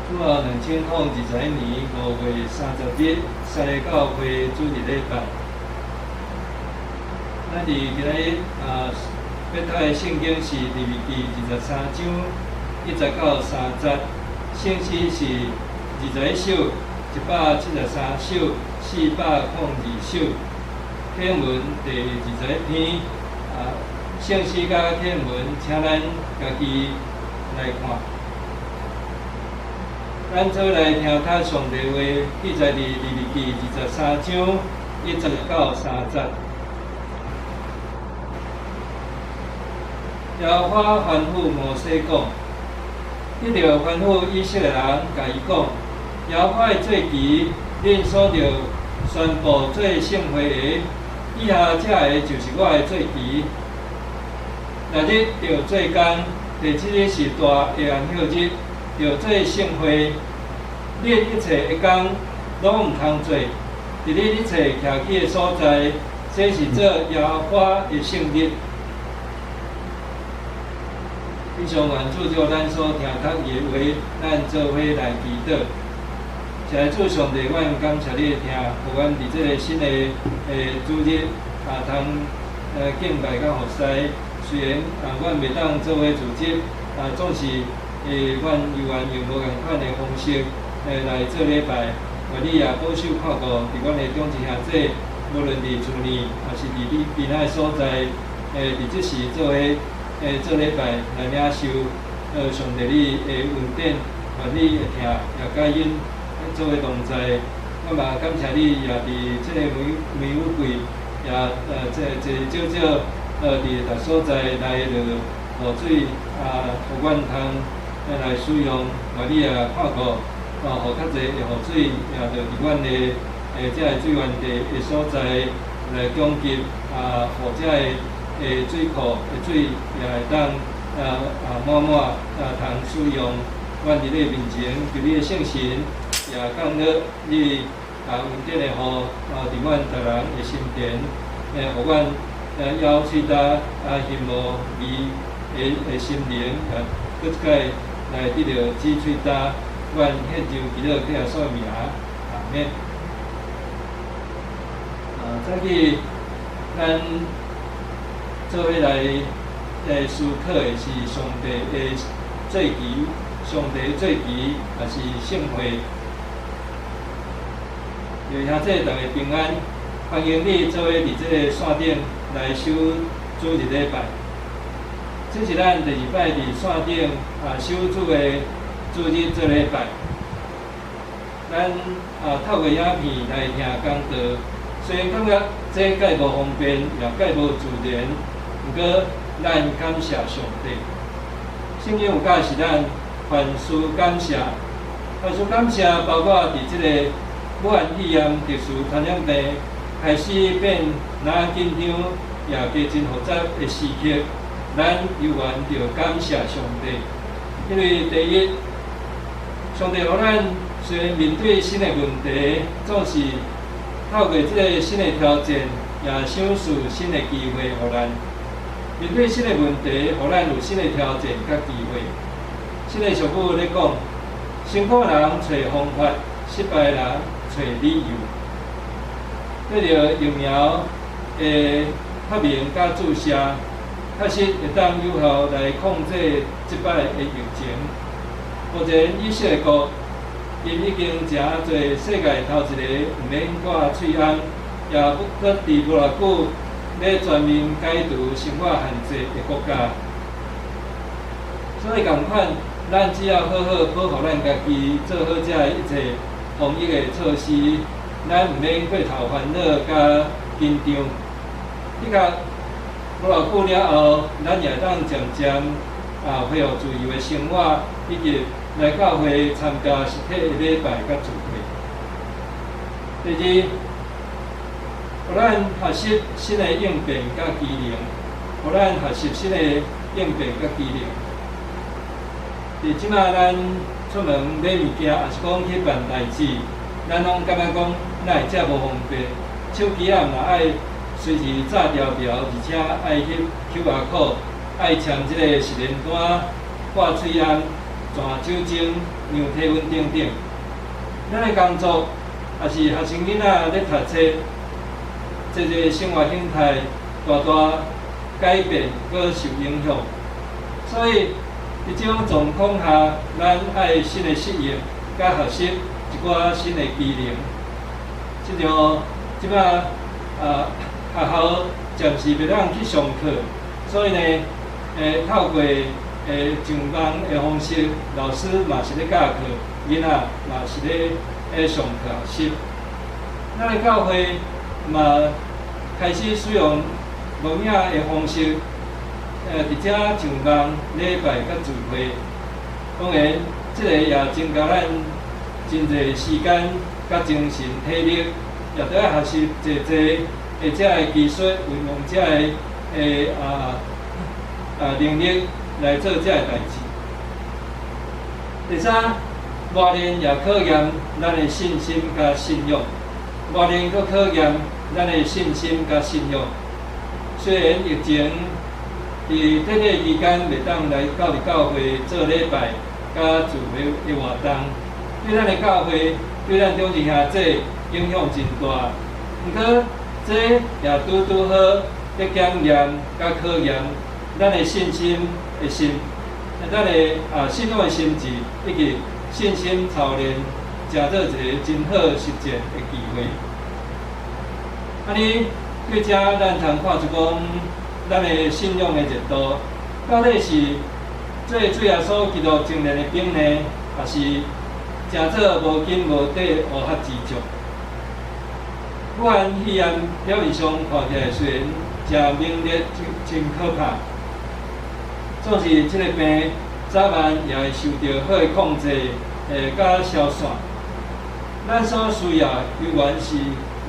主後2021年5月30日，三个教會主日禮拜。咱佇今仔日啊，欲讀的聖經是利未記23章1節到3節，聖詩是21首、173首、402首。經文第21篇啊，聖詩佮經文，請咱家己來看。咱做來聽讀上帝話，記載佇利未記23章1節到3節。耶和華吩咐摩西講：你著吩咐以色列人，共伊講，耶和華的祭旗，恁所著宣布做聖會的，以下這个就是我的祭旗。六日著做工，第七日是大的安息日，著做聖會。恁一切的工攏毋通做，佇恁一切徛起的所在，這是做耶和華的聖日。以上願主照咱所聽讀伊的話，咱做伙來祈禱。謝主上帝，阮感謝你的疼，予阮佇這个新的主日啊，通敬拜佮服侍。雖然啊，阮袂當做伙組織啊，總是阮猶原用無仝款的方式來做禮拜。願你也保守看顧佇阮的長子兄弟，無論佇厝內，抑是佇你邊仔的所在，佇這時做伙做禮拜來領受上帝你的恩典，願你的疼也佮𪜶做伙同在。我嘛感謝你，也佇這个梅梅雨季，也這濟少少佇逐所在來落雨水啊，予阮通來使用。願你也看顧，予較濟的雨水也落佇阮的這个水源地的所在來供給啊，予這个水庫的水也會當啊滿滿啊通使用。阮佇你面前求你的聖神也降落你啊恩典的雨啊，佇阮逐人的心田，予阮枵喙焦啊欣慕味的心靈，啊，閣一擺來得著止喙焦。阮獻上祈禱，耶穌的名，阿們。啊，早起咱做伙來思考的是上帝的祭旗，上帝的祭旗，抑是聖會。弟兄姊妹逐家平安，歡迎你做伙佇這個線頂來守主日禮拜。這是咱第二擺佇線頂啊守主的主日做禮拜。咱啊透過影片來聽講道，雖然感覺這蓋無方便，也蓋無自然，毋過咱感謝上帝。聖經有教示咱凡事感謝，凡事感謝，包括佇這个武漢肺炎特殊傳染病開始變若緊張，也加真複雜的時刻，咱猶原著感謝上帝。因為第一，上帝予咱雖然面對新的問題，總是透過這个新的挑戰，也賞賜新的機會予咱。面對新的問題，予咱有新的挑戰佮機會。新的俗語咧講：成功人揣方法，失敗人揣理由。對著疫苗的發明佮注射，確實會當有效來控制這擺的疫情。目前以色列國，𪜶已經成做世界頭一個毋免掛喙罨，也閣佇無偌久欲全面解除生活限制的國家。所以仝款，咱只要好好保護咱家己，做好這一切防疫的措施，咱毋免過頭煩惱佮緊張。的確，無偌久了後，咱也會當漸漸啊恢復自由的生活，以及來教會參加實體的禮拜佮聚會。第二，予咱學習新的應變佮機能，予咱學習新的應變佮機能。佇這馬咱出門買物件，抑是講去辦代誌，咱攏感覺講哪會遮無方便？手機仔嘛愛隨時紮條條，而且愛翕 QR code，愛簽這个實聯單，掛喙罨，泉酒精、量體溫等等。咱的工作，抑是學生囡仔咧讀冊，這個生活形態大大改變，閣受影響。所以，佇這種狀況下，咱愛新的適應，佮學習一寡新的技能。親像這擺啊，學校暫時袂當去上課，所以呢，透過上網的方式，老師嘛是咧教課，囡仔嘛是咧上課學習。咱的教會嘛開始使用錄影的方式，佇遮上網禮拜佮聚會。當然，這个也增加咱真濟時間佮精神體力，也著愛學習濟濟的遮个技術，運用遮个的能力來做遮个代誌。第三，磨練也考驗咱的信心佮信仰。磨練閣考驗咱的信心佮信仰。雖然疫情佇短短期間袂當來到佇教會做禮拜佮聚會的活動，對咱的教會，對咱長子兄弟影響真大。毋過，這也拄拄好咧檢驗佮考驗咱的信心的心，咱的信仰的心志，以及信心操練，成做一个真好實踐的機會。按呢，對遮咱通看出講，咱的信仰的熱度，到底是做主耶穌基督精煉的兵呢，抑是成做無根無底烏合之眾？武漢肺炎表面上看起來雖然誠猛烈、真可怕，總是這个病早晚也會受著好的控制，佮消散。咱所需要猶原是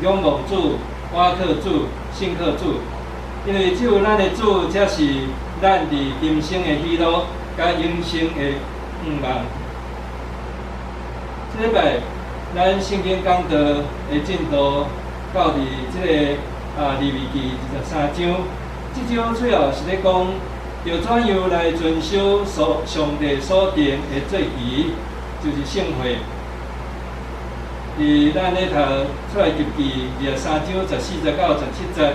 仰望主、倚靠主、信靠主，因為只有咱的主，才是咱佇今生的喜樂，佮永生的盼望。這禮拜咱聖經講道的進度到佇這个利未記23章，這章主要是咧講著怎樣來遵守所上帝所定的節期，就是聖會。佇咱咧讀出埃及記23章14節到17節，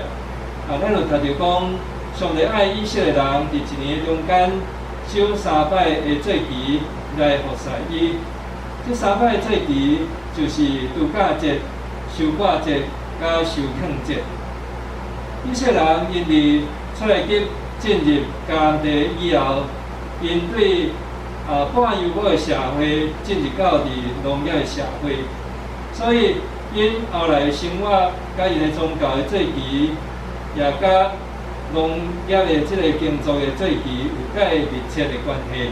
咱有讀著講，上帝愛以色列人佇一年中間守三擺的節期來服侍伊。這三擺的節期就是度假節、收割節、佮受糞節。以色列人𪜶佇出埃及進入迦南地以後，𪜶對半遊牧的社會進入到佇農業的社會，所以𪜶後來生活佮𪜶的宗教的節期，也佮農業的這个耕作的節期有較密切的關係。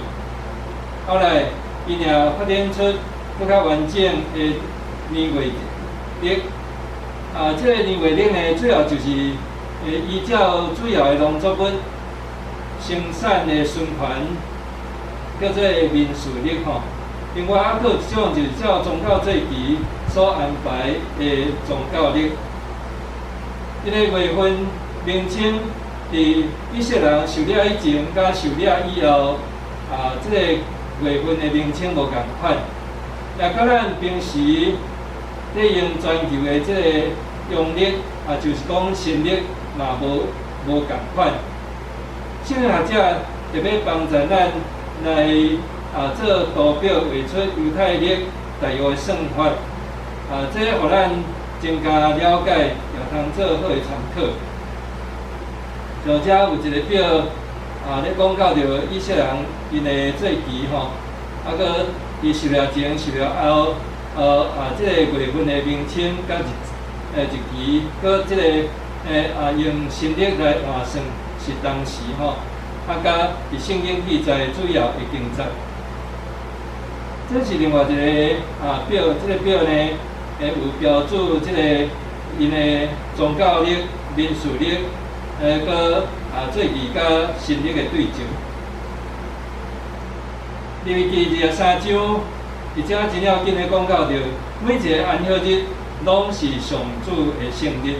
後來，𪜶也發展出閣較完整的年月曆。這个年月曆呢，主要就是依照主要的農作物生產的循環，叫做民俗曆吼。另外，猶閣有一種就是照宗教節期所安排的宗教曆。這个月份名稱，佇以色列人受掠以前佮受掠以後，這个月份的名稱無仝款，也佮咱平時咧用全球的這个陽曆，就是講新曆嘛無仝款。聖經學者特別幫助咱來做圖表畫出猶太曆大約的算法，這予咱增加了解，也通做好的參考。像遮有一個表，咧講到著以色列人𪜶的節期吼，閣佇受掠前、受掠後，這个月份的名稱佮日期，閣這个用新曆來換算是當時吼，佮佇聖經記載主要的經節。這是另外一个表，這个表呢，有標註這个𪜶的宗教曆、民俗曆，閣節期佮新曆的對照。利未記23章，佇遮真要緊的講到著，每一个安息日攏是上主的聖日，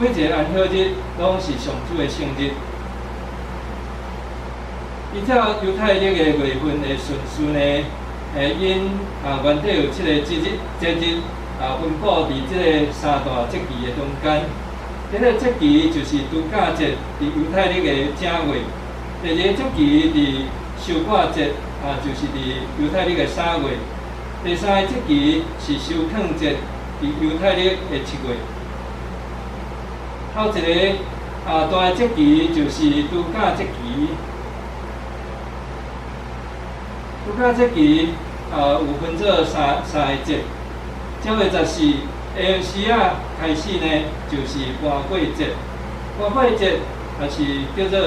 每一个安息日攏是上主的聖日。依照猶太曆的月份的順序呢，𪜶啊原底有七個節日，節日啊分布佇這个三大節期的中間。第一个節期就是度假節，佇猶太曆的正月；第二个節期佇收割節，啊，就是佇猶太曆的3月；第三個節期是收囥節，佇猶太曆的7月。頭一个啊大節期就是度假節期。度假節期啊有分做三個節，正月十四下昏時仔開始呢，就是盤粿節。盤粿節也是叫做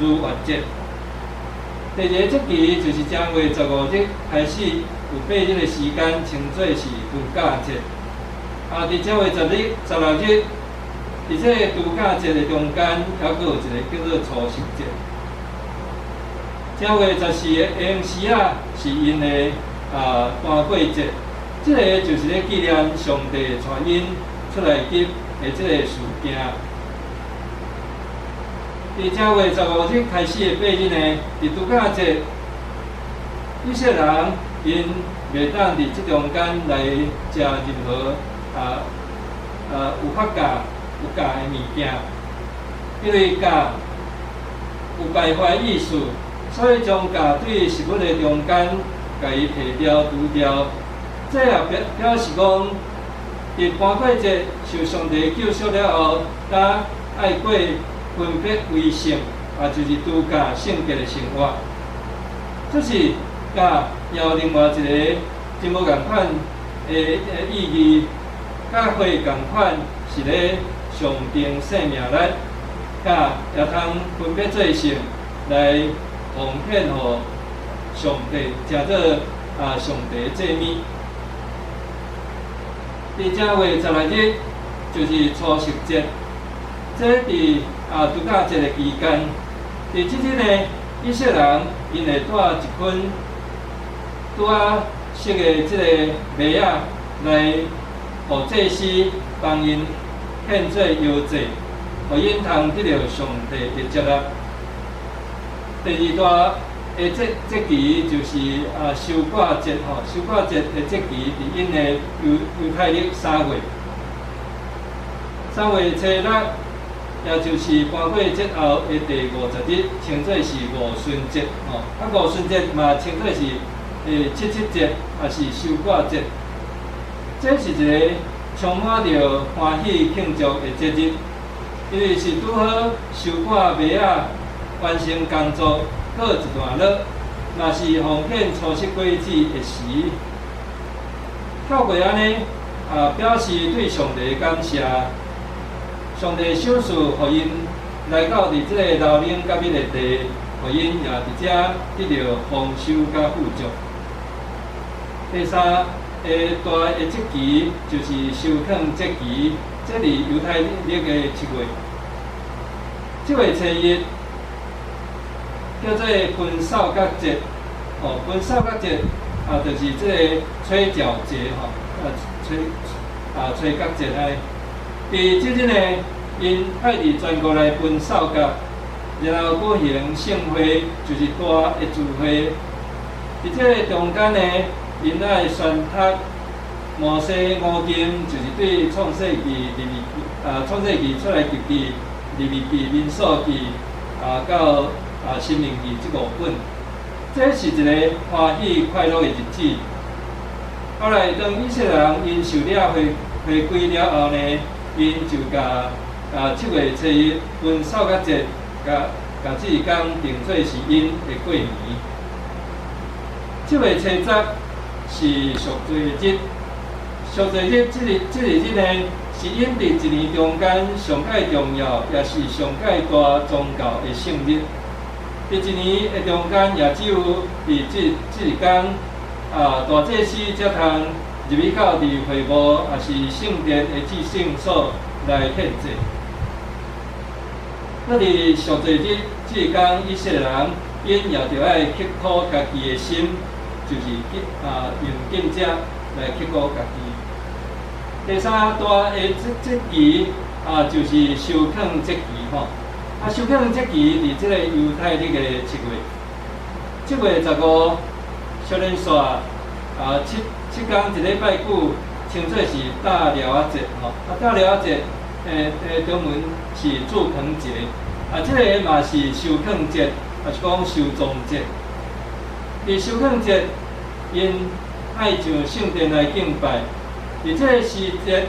逾越節。第二個節期就是正月15日開始，有8日的時間稱做是度假節。啊，佇正月10日、16日，佇這个度假節的中間，猶閣有一个叫做初熟節。正月十四的下昏時仔是𪜶的啊盤粿節，這个就是咧紀念上帝帶𪜶出埃及的這个事件。佇正月十五日開始的八日呢，佇度假節，以色列人𪜶袂當佇這中間來食任何有發酵有酵的物件，因為酵有敗壞意思，所以將酵對食物的中間，共伊提掉、除掉。這也表示講，佇盤粿節受上帝救贖了後，才愛過分別為聖，也就是度假聖潔的生活。這是酵也有另外一个真無仝款的意義，佮火仝款是咧象徵生命力，酵也通分別做聖來奉獻予上帝，成做啊上帝祭物。佇正月十六日就是初熟節，這佇啊度假節的期間，佇這日呢，以色列人𪜶會帶一捆拄仔熟的這个麥仔來，予祭司幫𪜶獻做搖祭，予𪜶通得著上帝的接納。第二大的節期就是啊收割節吼，收割節的節期佇𪜶的猶太曆3月，3月初6，也就是盤粿節後的第50日，稱做是五旬節吼。啊，五旬節嘛稱做是七七節，抑是收割節。這是一个充滿著歡喜慶祝的節日，因為是拄好收割麥仔，完成工作，告一段落，嘛是奉獻初熟果子的時。透過按呢，啊，表示對上帝感謝。上帝賞賜予𪜶來到佇這个流奶佮蜜的地，予𪜶也佇遮得著豐收佮富足。第三个大的節期就是收囥節期，這佇猶太曆的七月。7月初1叫做分掃角節，哦，分掃角節啊，就是這个吹角節吼，啊，吹啊吹角節按呢。佇這日呢，𪜶愛佇全國來分掃角，然後舉行聖會，就是大的聚會。佇這个中間呢，𪜶愛宣讀摩西五經，就是對創世記、利未記啊，創世記、出埃及記、利未記、民數記啊，到啊申命記這五本。這是一个歡喜快樂的日子。後來當以色列人𪜶受掠回歸了後呢，𪜶就共啊7月初1分掃角節，共這一工定做是𪜶的過年。7月初10是贖罪日，贖罪日這一日呢，是𪜶佇一年中間上蓋重要，也是上蓋大宗教的聖日。佇一年的中間，也只有佇這一工，啊，大祭司才通入去到佇會幕，抑是聖殿的至聖所來獻祭。那佇贖罪日這一工，以色列人𪜶也著愛刻苦家己的心，就是禁啊用禁食來刻苦家己。第三大的節期啊，就是收囥節期吼。啊，啊，收晏節期佇這个猶太曆的七月，7月15，小連紲啊，七工一禮拜久，稱做是大寮仔節吼。啊，大寮仔節，中文是住棚節。啊，這个嘛是收晏節，也是講收莊節。佇收晏節，𪜶愛上聖殿來敬拜。佇這个時節，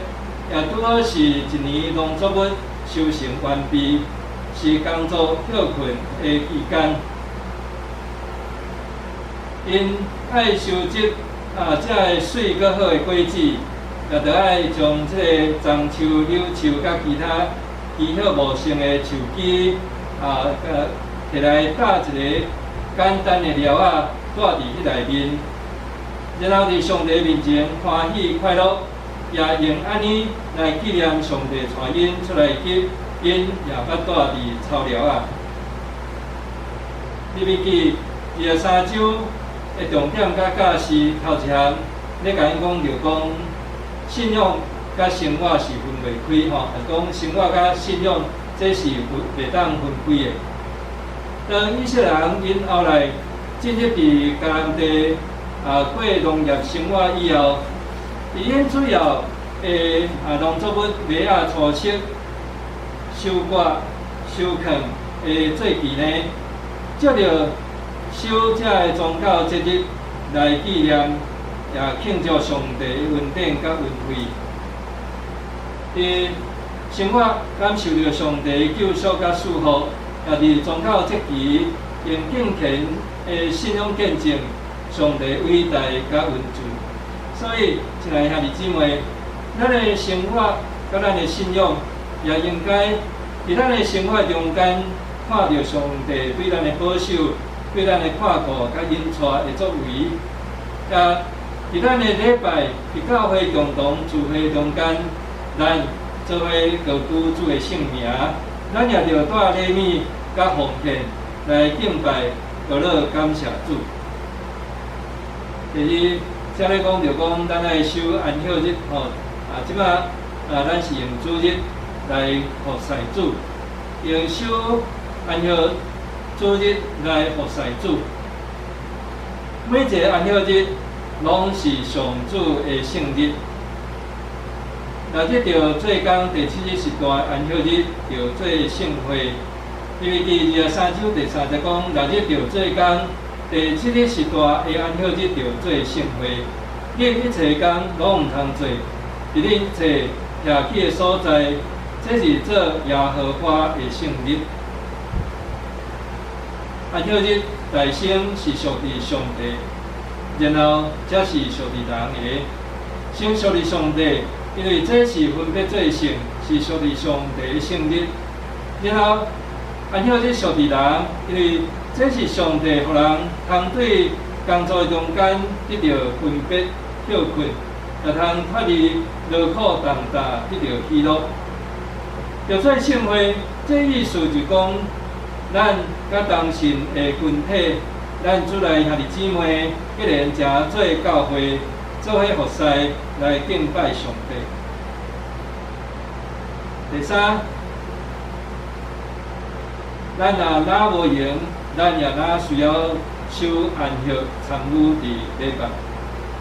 也拄好是一年農作物收成完畢，是工作歇睏的期間。𪜶愛收集啊，這个媠閣好的果子，也著愛將這个樟樹、柳樹佮其他枝葉茂盛的樹枝啊，摕來搭一个簡單的寮仔，蹛佇彼內面，然後佇上帝面前歡喜快樂，也用按呢來紀念上帝帶𪜶出埃及，𪜶也捌蹛佇草寮仔。利未記23章的重點佮教示，頭一項，咧共𪜶講著講，信仰佮生活是分袂開吼，就講生活佮信仰這是分袂當分開的。當以色列人𪜶後來進入佇迦南地啊過農業生活以後，佇𪜶主要的啊農作物麥仔初熟、收割、收囥的節期呢，藉著守這个宗教節日來紀念，也慶祝上帝的恩典佮恩惠。佇生活感受著上帝的救贖佮賜福，也佇宗教節期用敬虔的信仰見證上帝偉大佮恩慈。所以，親愛的兄弟姊妹，咱的生活佮咱的信仰，也應該佇咱的生活中間看著上帝對咱的保守、對咱的看顧佮引帶的作為，也佇咱的禮拜、佇教會共同聚會中間，咱做伙高舉主的聖名，咱也著帶禮物佮奉獻來敬拜、歌樂感謝主。第二，這咧講著講，咱愛守安息日吼，啊，這擺啊，咱是用主日來服侍主，用守安息主日來服侍主。每一个安息日攏是上主的聖日。六日著做工，第七日是大安息日，著做聖會。利未記23章第3節講，六日著做工，第七日是大的安息日，著做聖會。恁一切工攏毋通做，佇恁一切徛起的所在，這是做耶和華的聖日。安息日大先是屬佇上帝，然後才是屬佇人的。先屬佇上帝，因為這是分別做聖，是屬佇上帝的聖日。然後安息日屬佇人，因為這是上帝予人通對工作中間得著分別歇睏，也通脫離勞苦重擔，得著喜樂。著做聖會，這意思就講，咱佮同信的群體，咱主內兄弟姊妹，彼然誠做教會，做伙服侍來敬拜上帝。第三，咱若若無閒，咱也若需要守安息參與佇禮拜。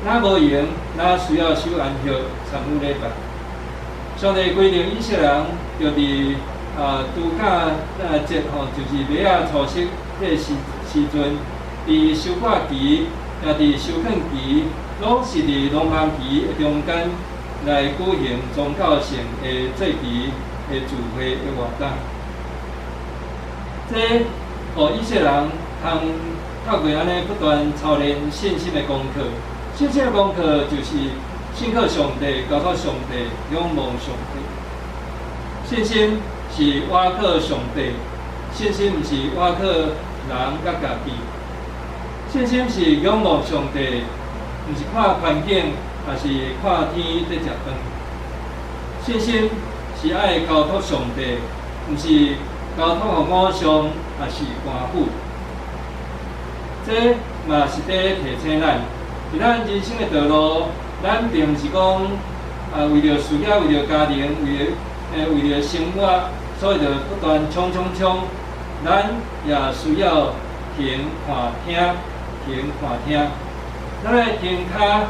若無閒，若需要守安息參與禮拜。上帝規定以色列人著佇啊度假啊節吼，就是麥仔初熟彼个時陣，佇收割期，也佇收囥期，攏是佇農忙期的中間來舉行宗教性的節期的聚會的活動。這予以色列人通透過按呢不斷操練信心的功課。信心的功課就是信靠上帝、交託上帝、仰望上帝。信心是倚靠上帝，信心毋是倚靠人佮家己。信心是仰望上帝，毋是看環境，抑是看天佇食飯。信心是愛交託上帝，毋是交託予偶像，抑是官府。這嘛是佇提醒咱，佇咱人生的道路，咱並毋是講啊為著事業、為著家庭、為著生活所所以就不斷衝衝衝。咱也需要停看聽，停看聽。咱愛停跤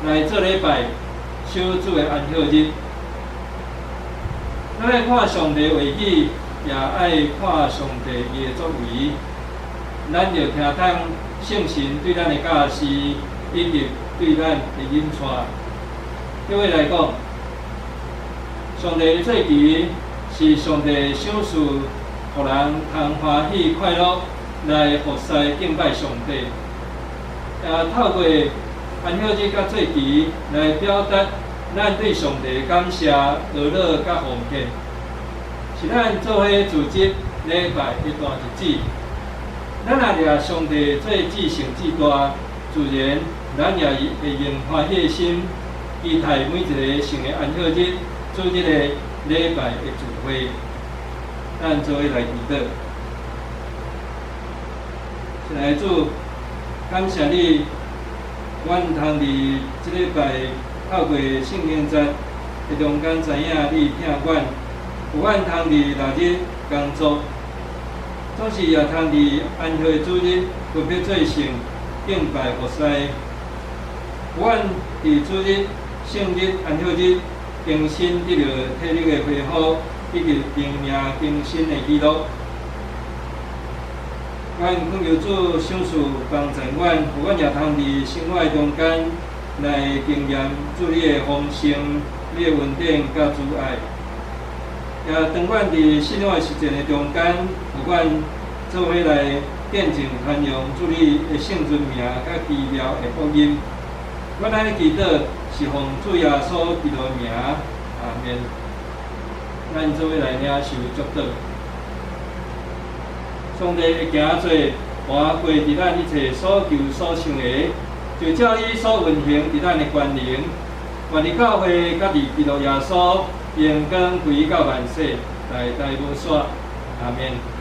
來做禮拜，守主的安息日。咱愛看上帝話語，也愛看上帝伊的作為。咱就聽通聖神對咱的教示，以及對咱的引帶。對我來講，上帝的節期是上帝賞賜，予人通歡喜快樂來服侍敬拜上帝。也透過安息日佮節期來表達咱對上帝的感謝、哀樂佮奉獻，是咱做伙組織禮拜的大日子。咱若掠上帝做至聖至大，自然咱也會用歡喜的心，期待每一个聖的安息日、主日的禮拜的聚會。咱做伙來祈禱。親愛的主，感謝你，阮通佇這禮拜透過聖經節的中間知影你疼阮，予阮通佇六日工作，總是也通佇安息的主日分別做聖敬拜服侍。予阮佇主日、聖日、安息日更新得著體力的恢復，以及靈命更新的喜樂。阮懇求主賞賜幫助阮，予阮也通佇生活的中間來經驗主你的豐盛、你的恩典佮慈愛。也當阮佇信仰的實踐的中間，予阮做伙來見證傳揚主你的聖尊名佮奇妙的福音。阮按呢祈禱是奉主耶穌基督的名，阿們。咱做伙來領受祝禱。上帝會行做活過佇咱一切所求所想的，就照伊所運行佇咱的權能，願佇教會佮佇基督耶穌榮光歸到萬世，代代無煞。阿們。